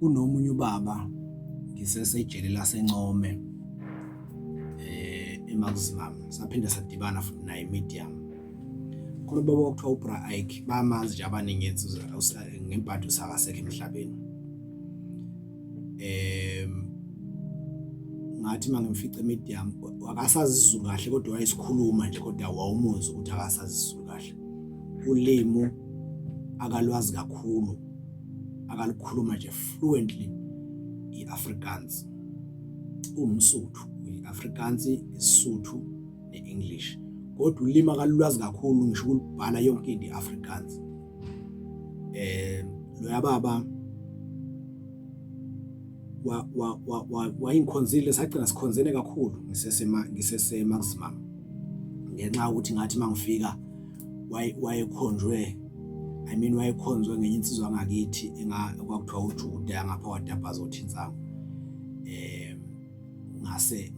Kunomunye ubaba ngisesejele laseNcome eMaximum, saphinde sadibana futhi naye medium. Khona ubaba okuthiwa uBra Ike, bamazi nje abaningi insizwa ngempatho usakasekho emhlabeni. Ngathi uma ngimfica emedium akasazi isiZulu kahle kodwa wayesikhuluma nje kodwa wawumuzwa ukuthi akasazi isiZulu kahle. Ulimu akalwazi kakhulu, akalukhuluma nje fluently i-Afrikaans. UwumSuthu, i-Afrikaans, isiSuthu ne-English. Kodwa ulimi akalulwazi kakhulu ngisho ukulubhala yonke into i-Afrikaans. Loya baba wayingikhonzile, sagcina sikhonzene kakhulu ngisese maximum ngenxa yokuthi ngathi mangifika wayekhonjwe, I mean wayekhonzwe ngenye insizwa ngakithi kwakuthiwa uJuda yangapha kwaDabhaza oThinsangu. Ngase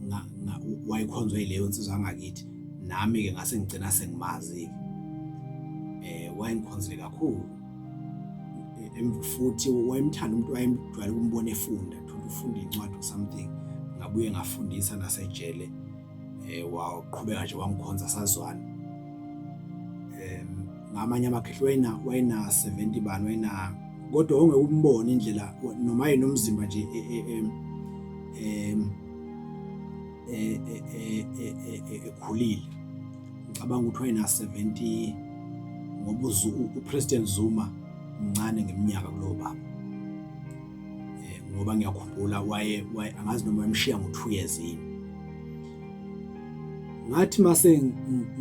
wayekhonzwe yileyo nsizwa ngakithi, nami-ke ngase ngigcina sengimazi-ke. Wayengikhonzile kakhulu futhi wayemthanda umuntu, wayemjwayele ukumbona efunda, thola ufunda incwadi or something. Ngabuye ngafundisa nasejele, waqhubeka nje wangikhonza sazwana. Ngamanye amakhehla wayena wayena 70 bani wayena, kodwa ongeke umbone indlela noma enomzimba nje ekhulile. Ngicabanga ukuthi wayena 70 ngoba uPresident Zuma mncane ngeminyaka kulowo baba. Ngoba ngiyakhumbula waye angazi noma wayemshiya ngo-2 years yini. Ngathi mase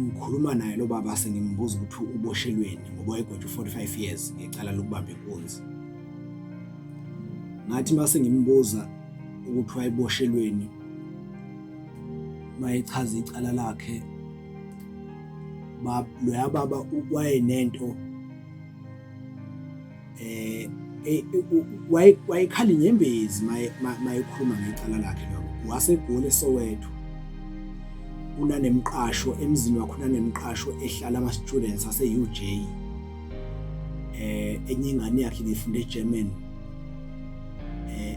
ngikhuluma naye lo baba sengimbuza ukuthi uboshelweni ngoba wayegwetshwe 45 years ngecala lokubamba inkunzi. Ngathi mase ngimbuza ukuthi wayeboshelweni, mayechaza icala lakhe, loya baba wayenento wayekhala inyembezi mayekhuluma ngecala lakhe lokho. WaseGoli eSoweto, unanemqasho emzini wakhe, unanemqasho ehlala ama-students ase-UJ. Enye ingane yakhe ibifunda eGermany,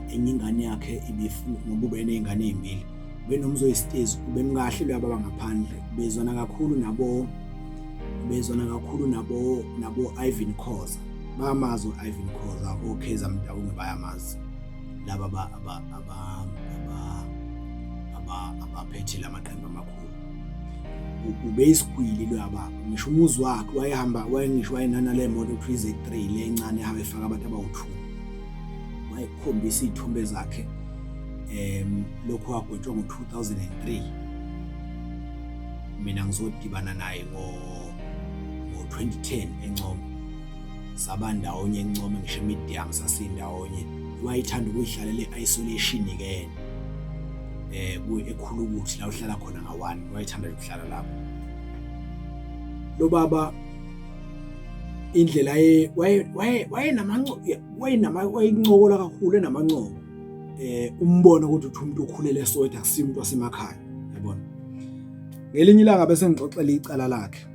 enye ingane yakhe ibifunda ngoba ubeney'ngane ey'mbili, ubenomzi oyisitezi, ubemkahle loya baba ngaphandle, bezwana kakhulu nabo, bezwana kakhulu nabo nabo Ivan Khoza. Bayamazi u-Ivan Khoza, oKaizer Mtaunge bayamazi laba abaphethe lamaqembu amakhulu. Ubeyisigwili loya baba, ngisho umuzi wakhe wayehamba, wayengisho wayenana le moto kuthiwa i-Z3 le encane ehamba efaka abantu abawu-2. Wayekhombisa iy'thombe zakhe. Lokhu wagwetshwa ngo-2003, mina ngizodibana naye ngo-2010 eNcome. Saba ndawonye eNcome, ngisho emedium sasindawonye. Wayethanda ukuyihlalela e-isolation-ke yena, ekhulukuthi la uhlala khona nga-one, wayethanda ukuhlala lapho. Lo baba indlela wayencokola kakhulu, enamancoko, umbone ukuthi uthi umuntu ukhulele eSoweto, akusiyo umuntu wasemakhaya, yabona. Ngelinye ilanga bese ngixoxela icala lakhe.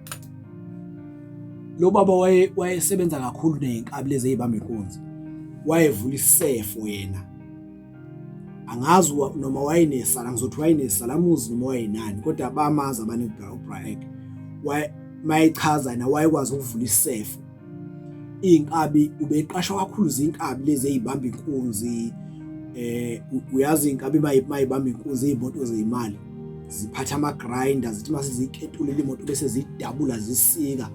Lo baba wayesebenza kakhulu ney'nkabi lezi ey'bamba inkunzi, wayevula isefo yena. Angazi noma wayenesala, ngizothi wayenesalamuzi noma wayenani, kodwa bamazi abaningi uBra Ike. Mayechaza yena wayekwazi ukuvula isefo. Iy'nkabi ubeqashwa kakhulu zinkabi lezi ey'bamba inkunzi. Uyazi iy'nkabi mayibamba inkunzi, iy'moto zey'mali ziphatha ama-grinder, zithi mase ziyiketulile imoto bese ziyidabula zisika,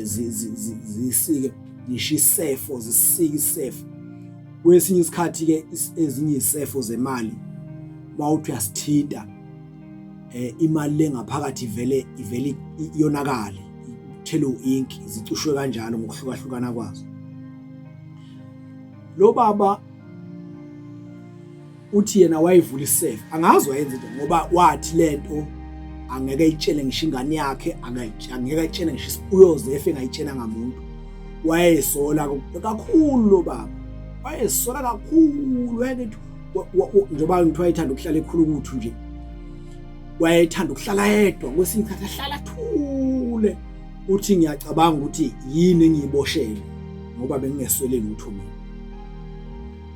zisike ngisho isefo, zisike isefo. Kwesinye isikhathi-ke ezinye izisefo zemali mawuthi uyasithinta, imali le ngaphakathi ivele ivele iyonakale, ithele u-ink, zicushwe kanjalo ngokuhlukahlukana kwazo. Lo baba uthi yena wayevula isefe, angazi wayenza into ngoba wathi lento angeke ayitshele ngisho ingane yakhe, angeke ayitshele ngisho uyoze efe engayitshela ngamuntu. Wayesola kakhulu lo baba, wayesola kakhulu, wayethi njengoba ngithiwa wayethanda ukuhlala ekhulukuthu nje, wayethanda ukuhlala yedwa, kwesinye isikhathi ahlala athule. Uthi ngiyacabanga ukuthi yini engiyiboshele ngoba bengingeswele lutho mina.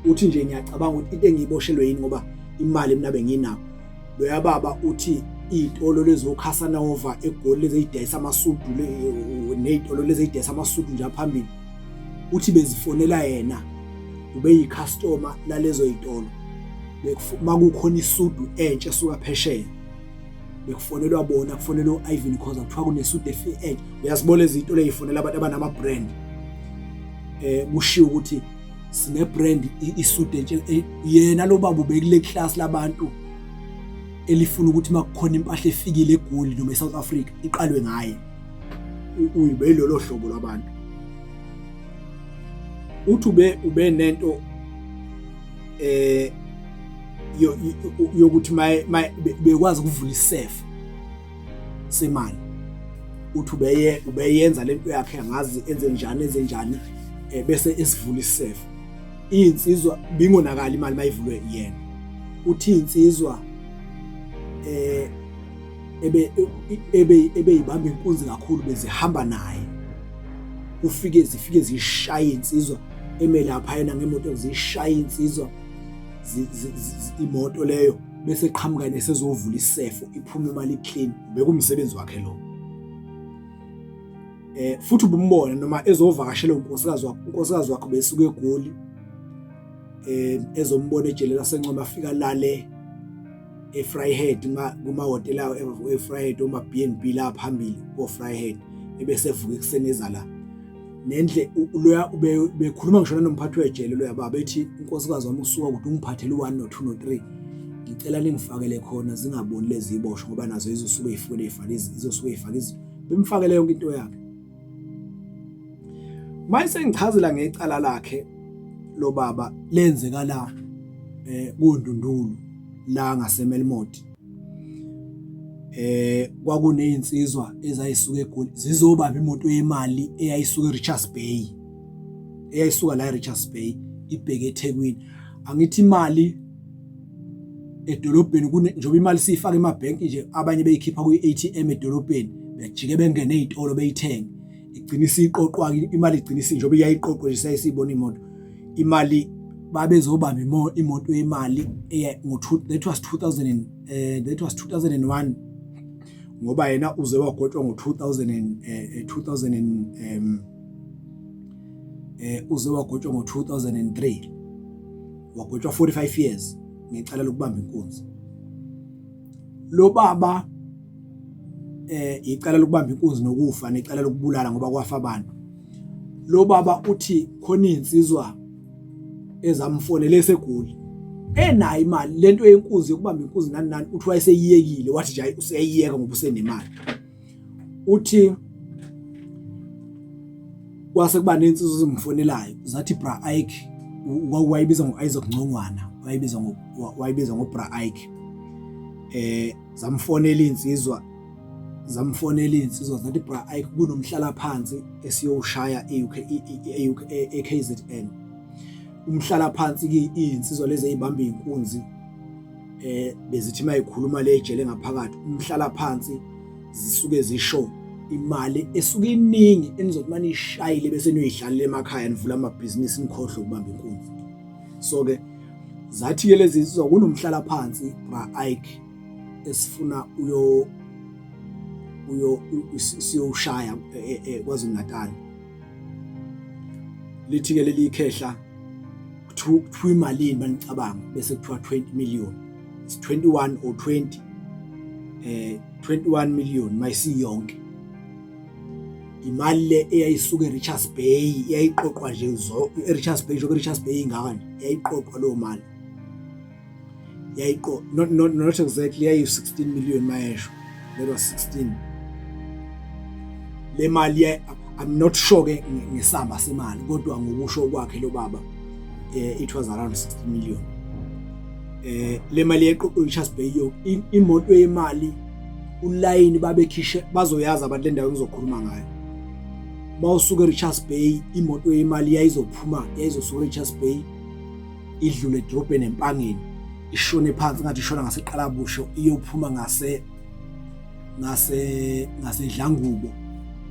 Uthi nje ngiyacabanga ukuthi into engiyiboshelwe yini, ngoba imali mina benginayo. Loya baba uthi iy'tolo lezoKhasanova eGoli lezi ey'dayisa amasudu, ney'tolo lezi ey'dayisa amasudu nje aphambili, uthi bezifonela yena, ubeyikhastoma lalezo y'tolo. Makukhona isudu entsha esuka phesheya, bekufonelwa bona, kufonelwa u-Irvin Khoza, kuthiwa kunesudu entsha. Uyazibona izitolo ey'fonela abantu abanama-brand, kushiwo ukuthi sine-brand isudu entsha. Yena lo baba ubekule class labantu elifuna ukuthi makukhona impahla efikile eGoli noma eSouth Africa iqalwe ngaye. Uyibe lolo hlobo lwabantu. Uthi ube nento yokuthi maye bekwazi ukuvula isefo semali. Uthi ubeye ubeyenza lento yakhe, angazi enze njani, enze njani, bese esivula isefo. Insizwa bingonakala imali mayivulwe yena. Uthi insizwa ebe ebe ebeyibamba inkunzi kakhulu bezihamba naye, kufike zifike zishaya insizwa eme lapha yena ngemoto, zishaya insizwa imoto leyo, bese qhamuka nesezovula isefo, iphume imali clean. Bekumsebenzi wakhe lo. Futhi ubumbona noma ezovakashela unkosikazi wakhe, unkosikazi wakhe besuka eGoli ezombona ejele laseNcome, afika lale eVryheid kumahhotela eVryheid, oma B&B la phambili ko Vryheid, ebese evuka ekuseni eza la nendle. Loya bekhuluma ngisho nanomphathi wejele loya baba, ethi unkosikazi wami usuka kude, ungiphathele u1 no2 no3, ngicela ningifakele khona zingaboni lezi iboshwa, ngoba nazo izosuke ifune ifake, izosuke ifake izinto. Bemfakele yonke into yakhe. Manje sengichazela ngecala lakhe lo baba, lenzeka la kuNdundulu la ngaseMelmoth. Kwakunezinsizwa ezayisuka eGoli zizobamba imoto yemali eyayisuka eRichards Bay, eyayisuka la eRichards Bay ibheke eThekwini. Angithi imali edolobheni kune njengoba imali siyifaka emabhenki nje, abanye beyikhipha kwi-ATM edolobheni, bejike bengene ezitolo beyithenge, igcina isiqoqwa imali, igcina njengoba iyayiqoqwa nje sayisibona imoto imali. Babezobamba imoto yemali ngo that was 2000 and, that was 2001, ngoba yena uze wagotshwa ngo 2000 and 2000 and uze wagotshwa ngo 2003, wagotshwa 45 years ngecala lokubamba inkunzi lo baba. Icala lokubamba inkunzi nokufa necala lokubulala, ngoba kwafa abantu. Lo baba uthi khona insizwa ezamfonela eseGoli enayo imali, lento yenkunzi, yokubamba inkunzi nani nani, uthi wayeseyiyekile, wathi nje useyiyeka ngoba usenemali. Uthi kwase kuba nensizwa ezimfonelayo, zathi Bra Ike, wayibiza ngo-Isaac Ngcongwana, wayibiza ngo-Bra Ike. Zamfonela insizwa, zamfonela insizwa zathi, "Bra Ike, kunomhlala phansi esiyowushaya e-UK, e-KZN." Umhlala phansi ke, izinsizwa lezi ezibamba inkunzi, bezithi mayikhuluma le ejele ngaphakathi, umhlala phansi zisuke zisho imali esuke iningi enizothi manishayile bese niyoyidlalela emakhaya, nivula amabhizinisi, nikhohlwe ukubamba inkunzi. So ke zathi ke lezi insizwa, kunomhlala phansi, Bra Ike, esifuna uyo uyo siyowushaya KwaZulu Natal. Lithi ke leli khehla, kuthiwa imalini banicabanga? Bese kuthiwa 20 million, it's 21 or 20, 21 million mayisiyonke. Imali le eyayisuka eRichards Bay, yayiqoqwa nje zo eRichards Bay, njengoba eRichards Bay ingaka nje, yayiqoqwa leyo mali. Yayiqo not exactly, yayi 16 million mayesho, that was 16 le mali. I'm not sure ke ngesamba semali, kodwa ngokusho kwakhe lo baba, it was around 60 million. Le mali yeqoqo Richards Bay yo, imoto yemali, ulayini babekhishe, bazoyazi abantu le ndawo engizokhuluma ngayo. Mawusuka eRichards Bay, imoto yemali yayizophuma, yayizosuka eRichards Bay, idlule edrobheni eMpangeni, ishone phansi ngathi ishona ngaseQalabusho, iyophuma ngase ngaseDlangubo.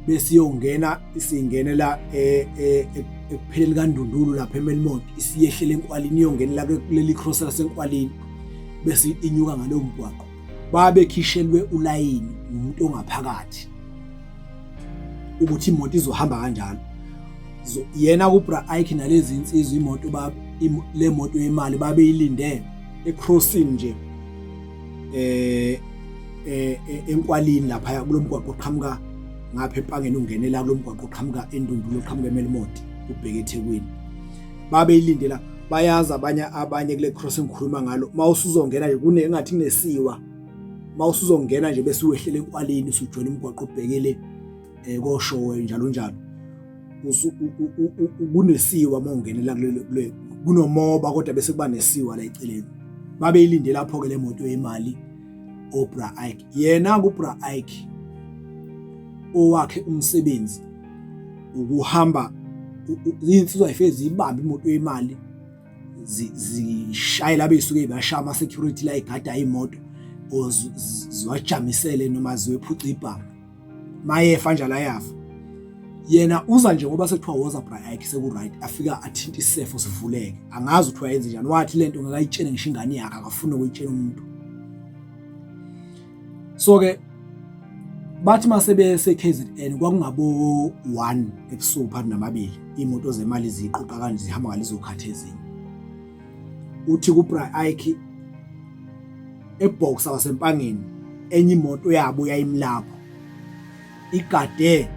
Bese iyongena isingenela e, e, e, ekupheleni kaNdundulu lapha eMelmont, isiyehlela enkwalini, iyongenela kuleli cross lasenkwalini, bese inyuka ngalowo mgwaqo. Babekhishelwe ulayini umuntu ongaphakathi ukuthi imoto izohamba kanjalo. Yena kuBra Ike nalezi insizwa, imoto le moto yemali babeyilinde ecrossing nje enkwalini lapha kulomgwaqo oqhamuka ngapha eMpangeni, ungenela kulomgwaqo oqhamuka eNdundulu, oqhamuka eMelmont ubheke eThekwini. Babeyilindela, bayazi abanye kule cross engikhuluma ngalo. Mawusuzongena nje kune engathi kunesiwa, mawusuzongena nje bese uwehlela enkwalini, usujoyina umgwaqo obhekele koshowe njalo njalo, kunesiwa uma ungenela kule, kunomoba kodwa bese kuba nesiwa la eceleni. Babeyilinde lapho ke le moto yemali oBra Ike. Yena kuBra Ike owakhe umsebenzi ukuhamba izinsizwa ifike ziyibambe imoto yemali, zishayela beyisuke bashaya ama security la igada imoto, or ziwajamisele noma ziwephuca ibhamu. Mayefa njalo ayafa. Yena uza nje ngoba sekuthiwa woza Bra Ike, seku-right, afika athinte isefo sivuleke. Angazi ukuthi wayenze njani, wathi lento ngakayitshene ngisho ingane yakhe, akafuni ukuyitshela umuntu. So-ke bathi mase bese KZN kwakungabo 1 ebusuku phakathi namabili, imoto zemali ziqoqa kanje zihamba ngalezo khathi ezinye. Uthi kuBra Ike eboxer waseMpangeni, enye imoto yabo yayimlapho igade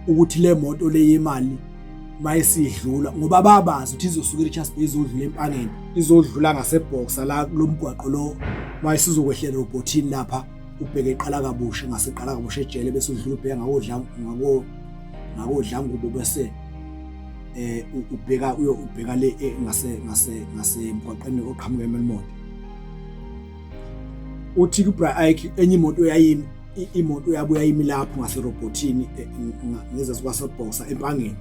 ukuthi le moto le yemali mayisidlula, ngoba babazi ukuthi izosuka eRichards Bay izodlula eMpangeni, izodlula ngaseboxer la kulomgwaqo lo, mayisizokwehlela robotini lapha ubheke eqala kabusha, ngaseqala kabusha ejele, bese udlula ubheka ngakodla ngako ngakodla ngubo, bese ubheka uyo ubheka le ngase ngase ngasemgwaqeni oqhamuka eMelmont. Uthi kuBra Ike enye imoto yayimi, imoto yabo yayimi lapho ngaserobotini ngezasi kwaseboxer eMpangeni,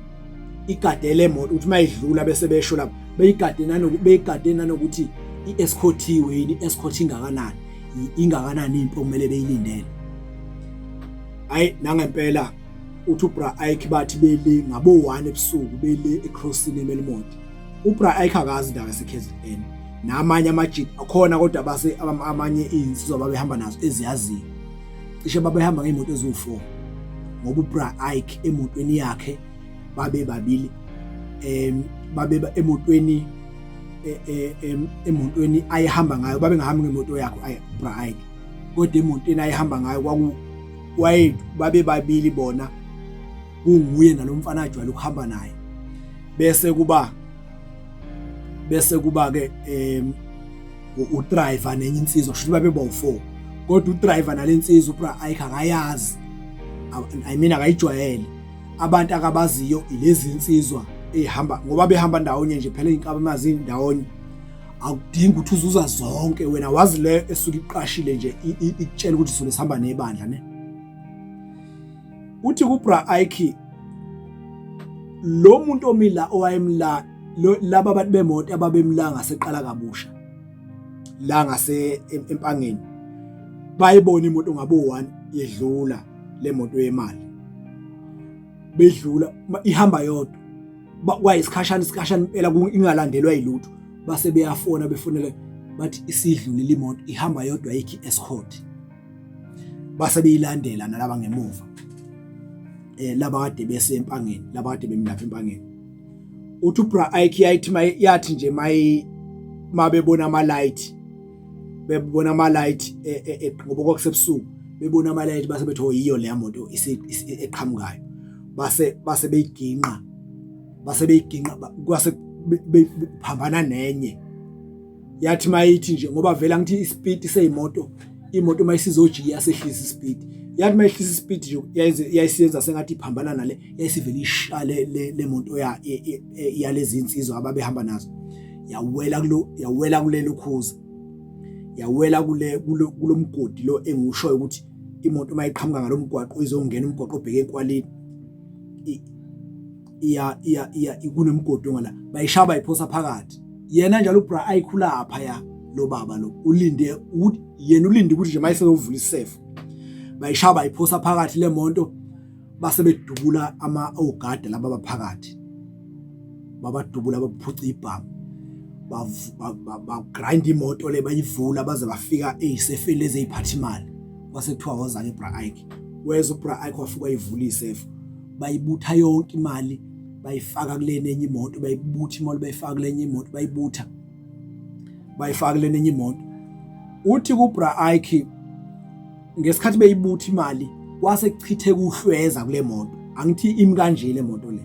igadele imoto ukuthi mayidlula bese besho lapho beyigade, beyigade nanokuthi i-escortiwe yini, i-escort ingakanani, ingakanani impi okumele beyilindele. Hayi, nangempela uthi uBra Ike bathi bele ngabo 1 ebusuku bele ecrossini eMelmont. UBra Ike akazi indawo yase-KZN namanye amajita akhona, kodwa base amanye izinsizwa babehamba nazo eziyaziyo. Cishe babehamba ngey'moto eziwu-4, ngoba uBra Ike emotweni yakhe babe babili, babe emotweni emotweni ayehamba ngayo, babengahambi ngemoto yakhe Bra Ike, kodwa emotweni ayehamba ngayo kwaku waye babe babili bona, kunguye nalomfana ajwayele ukuhamba naye, bese kuba ke udriver nenye insizwa, kusho babe bawu4. Kodwa udriver nalensizwa uBra Ike akayazi, I mean akayijwayele. Abantu akabaziyo ilezi insizwa ehamba, ngoba behamba ndawonye nje phela, inkabi mazi ndawonye, akudingi ukuthi uzuza zonke wena, wazi le esuke iqashile nje, ikutshela ukuthi sobe sihamba nebandla ne. Uthi kuBra Ike lo muntu omila owayemla, laba abantu bemoto ababemla ngaseqala kabusha la ngase eMpangeni, bayibona imoto ngabo 1 yedlula le moto yemali, bedlula ihamba yodwa kwayisikhashana, isikhashana impela, ingalandelwa yilutho. Base beyafona, befonele bathi isidlulile imoto, ihamba yodwa, ayikho escort. Base beyilandela nalaba ngemuva, laba kade bese eMpangeni, laba kade bemlapha eMpangeni. Uthi uBra Ike yayithi yathi nje mayi mabebona ama light, bebona ama light, ngoba kwakusebusuku, bebona ama light, base bethi, oh, yiyo leya moto eqhamukayo. Base beyiginqa, base beyiginqa, kwase phambana nenye. Yathi mayithi nje, ngoba vele angithi ispeed seyimoto, imoto mayisizojika iyasehlisa ispeed, yathi mayehlisa ispeed nje yayisiyenza sengathi iphambana nale, yayisivele ishale le moto ya yalezi insizwa ababehamba nazo, yawela kulo, yawela kulelo khuza, yawela kule kulomgodi lo engiwushoyo ukuthi imoto mayiqhamuka ngalomgwaqo izongena umgwaqo obheke enkwalini, iya iya iya kunemgodi ongala, bayishaya bayiphosa phakathi. Yena njalo uBra ayikhulapha ya lo baba lo ulinde ukuthi, yena ulinde ukuthi nje mayesezovula isefo. Bayishaya bayiphosa phakathi le moto, base bedubula ama ogada laba abaphakathi, babadubula baphuca ibhamu, bagrind imoto le, bayivula baze bafika eyisefeni lezi eyiphatha imali. Kwase kuthiwa woza-ke Bra Ike. Weza uBra Ike, wafika wayivula isefu, bayibutha yonke imali, bayifaka kulena enye imoto, bayibutha imali, bayifaka kulenye imoto, bayibutha, bayifaka kulena enye imoto. Uthi kuBra Ike, ngesikhathi beyibutha imali, kwase kuchitheka uhlweza kule moto. Angithi imi kanje le moto le.